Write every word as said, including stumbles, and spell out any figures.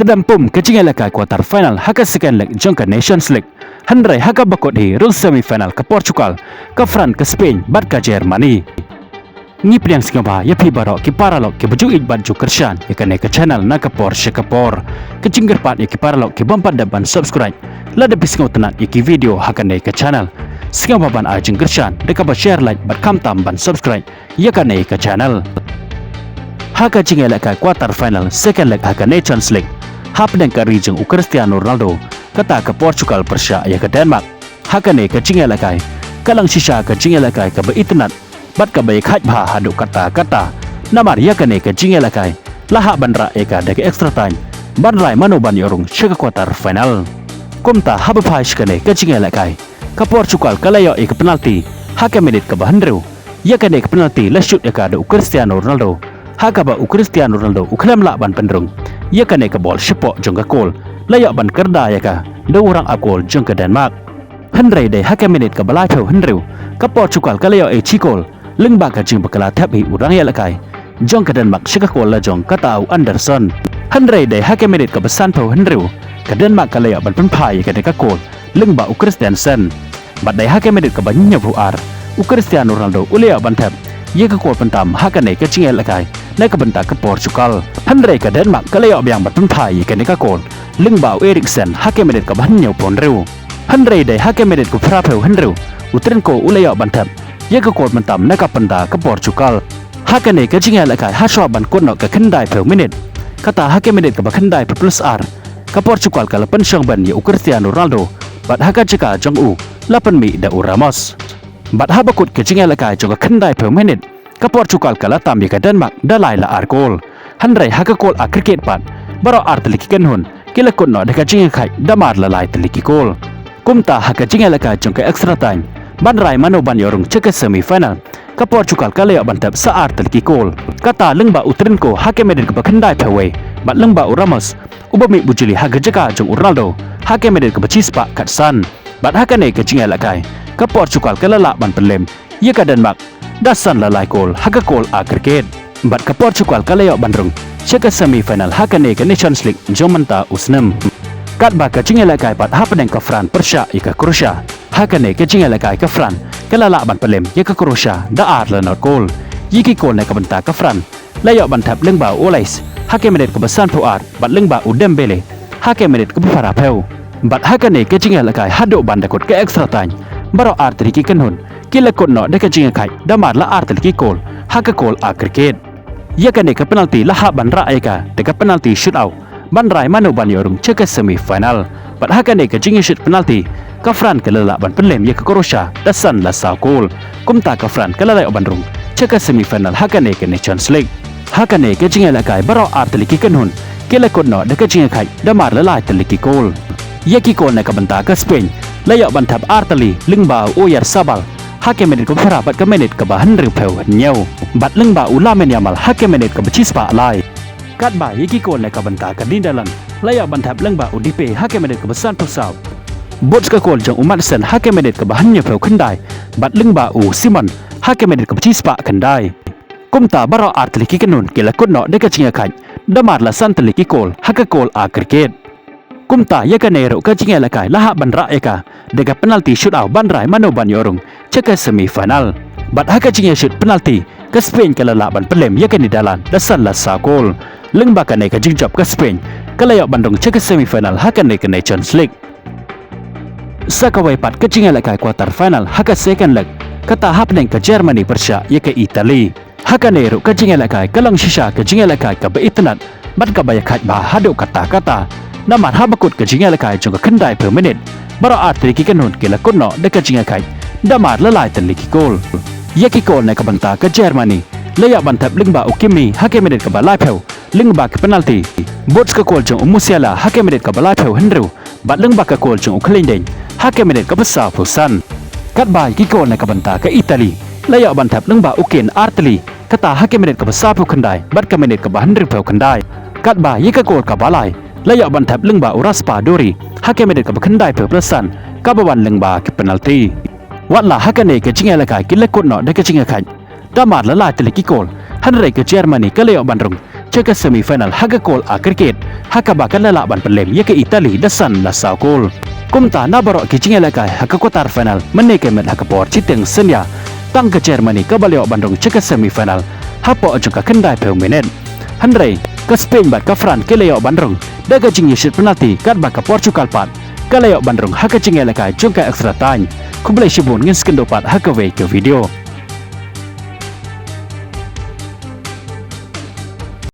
Tdem pum ka jingïalehkai quarter final ha ka second leg jong ka Nations League. Hynrei ha kaba kut hi rung semi final ka Portugal, ka France, ka Spain bad ka Germany. Ngi pdiang sngewbha ïa phi baroh ki paralok kiba ju ïeit bad ju kyrshan ïa kane ka channel na ka por sha ka por. Ka jingkyrpad ïa ki paralok ki bym pat dep ban subscribe, lada phi sngewtynnat ïa ki video ha kane ka channel, sngewbha ban ai jingkyrshan da kaba share, like bad khamtam ban subscribe ïa kane ka channel. Ha ka jingïalehkai quarter final second leg ha ka Nations League, hapdeng ka ri jong u Cristiano Ronaldo, kata ka Portugal pyrshah ïa ka Denmark. Ha kane ka jingïalehkai, ka long shisha ka jingïalehkai kaba itynnad bad kaba ïakhaid bha haduh katta katta. Namar ïa kane ka jingïalehkai la hap ban rah ïa ka da ka extra time ban rai mano ban ïoh rung sha ka quarter final. Kumta haba phai sha kane ka jingïalehkai, ka Portugal ka la ïoh ïa ka penalty ha ka minit kaba hynriew. Ïa kane ka penalty la shoot ïa ka da u Cristiano Ronaldo, ha kaba u Cristiano Ronaldo u khlem lah ban pynrung ïa kane ka bol shapoh jong ka goal, la ïoh ban kyrda ïa ka da u rangap goal jong ka Denmark. Hynrei dei ha ka minit kaba laiphew hynriew, ka Portugal ka la ïoh ei shi goal lyngba ka jingbakylla thep hi u rangïalehkai jong ka Denmark sha ka goal la jong kata u Anderson. Hynrei dei ha ka minit kaba sanphew hynriew, ka Denmark ka la ïoh ban pynphai ïa kane ka goal lyngba u Christensen. Bad dei ha ka minit kaba hynñiewphew ar, u Cristiano Ronaldo u la ïoh ban thep ïa ka goal pyntam ha kane ka jingïalehkai na ka bynta ka Portugal. Hynrei ka Denmark ka la ïoh biang ban pynphai ïa kane ka goal lyngba u Eriksen ha ka minit kaba hynñiewphew hynriew. Hynrei dei ha ka minit kaba phraphew hynriew, u Trinko u la ïoh ban thep ïa ka goal pyntam na ka bynta ka Portugal. Ha kane ka jingïalehkai hashwa ban kut noh ka khyndaiphew minit, kata ha ka minit kaba khyndaiphew plus ar, ka Portugal ka la pynshong ban ïa u Cristiano Ronaldo, bad ha ka jaka jong u la pynmih da u Ramos. Bad haba kut ka jingïalehkai jong ka khyndaiphew minit, ka Portugal ka la tam ïa ka Denmark da lai la ar goal. Hynrei ha ka goal aggregate pat, baroh ar tylli ki kynhun ki la kut noh da ka jingïakhaid da mar la lai tylli ki goal. Kumta ha ka jingïalehkai jong ka extra time ban rai mano ban ïoh rung sha ka semi final, ka Portugal ka la ïoh ban thep sa ar tylli ki goal, kata lyngba u Trinko ha ka minit kaba khyndaiphew wei, bad lyngba u Ramos uba mih bujli ha ka jaka jong u Ronaldo ha ka minit kaba shispah khatsan. Bad ha kane ka jingïalehkai, ka Portugal ka la lah ban pynlem ïa ka Denmark da san la lai goal ha ka goal aggregate. Bad ka Portugal ka la ïoh ban rung sha ka semi final ha kane ka Nations League jong mynta u snem. Katba ka jingïalehkai pat hapdeng ka France pyrshah ïa ka Croatia, ha kane ka jingïalehkai ka France ka la lah ban pynlem ïa ka Croatia da ar la not goal. Ïa ki goal na ka bynta ka France la ïoh ban thep lyngba u Olise ha ka minit kaba sanphew ar, bad lyngba u Dembele ha ka minit kaba phraphew. Bad ha kane ka jingïalehkai haduh ban da kut ka extra time, baroh ar tylli ki kynhun ki la kut noh da ka jingïakhaid da mar la ar tylli ki goal ha ka goal aggregate. Ïa kane ka penalty la hap ban rah ïa ka da ka penalty shootout ban rai mano ban ïoh rung sha ka semi final. Bad ha kane ka jingïashoot penalty, ka France ka la lah ban pynlem ïa ka Croatia da san la saw goal. Kumta ka France ka la lah ban rung sha ka semi final ha kane ka Nations League. Ha kane ka jingïalehkai baroh ar tylli ki kynhun ki la kut noh da ka jingïakhaid da mar la lai tylli ki goal. Ïa ki goal na ka bynta ka Spain la ïoh ban thep ar tylli lyngba u Oyarzabal ha ka minit kaba phra bad ka minit kaba hynriewphew hynñiew, bad lyngba u Lamine Yamal ha ka minit kaba shispah lai. Katba ïa ki goal na ka bynta ka Netherlands la ïoh ban thep lyngba u Depay ha ka minit kaba sanphew saw, bad ka goal jong u Maatsen ha ka minit kaba hynñiewphew khyndai, bad lyngba u Simon ha ka minit kaba shispah khyndai. Kumta baroh ar tylli ki kynhun ki la kut noh da ka jingïakhaid da mar la san tylli ki goal ha ka goal aggregate. Kumta ïa kane ruh ka jingïalehkai la hap ban rah ïa ka da ka penalty shootout ban rai mano ban ïoh rung sha ka semi final. Bad ha ka jingïashoot penalty, ka Spain ka la lah ban pynlem ïa ka Netherlands da san la saw goal. Lyngba kane ka jingjop ka Spain ka la ïoh ban rung sha ka semi final ha kane ka Nations League. Sa kawei pat ka jingïalehkai quarter final ha ka second leg, kata hapdeng ka Germany pyrshah ïa ka Italy. Ha kane ruh ka jingïalehkai ka long shisha ka jingïalehkai kaba itynnad bad kaba ïakhaid bha haduh katta katta. Namar haba kut ka jingïalehkai jong ka khyndaiphew minit, baroh ar tylli ki kynhun ki la kut noh da ka jingïakhaid da mar la lai tylli ki goal. Ïa ki goal na ka bynta ka Germany la ïoh ban thep lyngba u Kimmich ha ka minit kaba laiphew lyngba ka penalty, bad ka goal jong u Musiala ha ka minit kaba laiphew hynriew, bad lyngba ka goal jong u Kylian ha ka minit kaba sawphew san. Katba ïa ki goal na ka bynta ka Italy la ïoh ban thep lyngba u Kane ar tylli, kata ha ka minit kaba sawphew khyndai bad ka minit kaba hynriewphew khyndai. Katba ïa ka goal kaba lai la ïoh ban thep lyngba u Raspadori ha ka minit kaba khyndaiphew plus san, kaba wan lyngba ka penalty. Watla ha kane ka jingïalehkai ki la kut noh da ka jingïakhaid da mar la lai tylli ki goal, hynrei ka Germany ka la ïoh ban rung sha ka semi final ha ka kol a cricket, ha kaba ka la lah ban pynlem ïa ka Italy da san la saw kol. Kumta na baroh ki jingïalehkai ha ka quarter final mynne ka met ha ka por shiteng synñia, tang ka Germany kaba la ïoh ban rung sha ka semi final hapoh jong ka khyndai phew minit. Hynrei ka Spain bad ka France ki la ïoh ban rung da ka jingïashit penalty, katba ka Portugal pat ka la ïoh ban rung ha ka jingïalehkai jong ka extra time. Khublei shibun, ngin sa ïakynduh pat ha kawei ka video.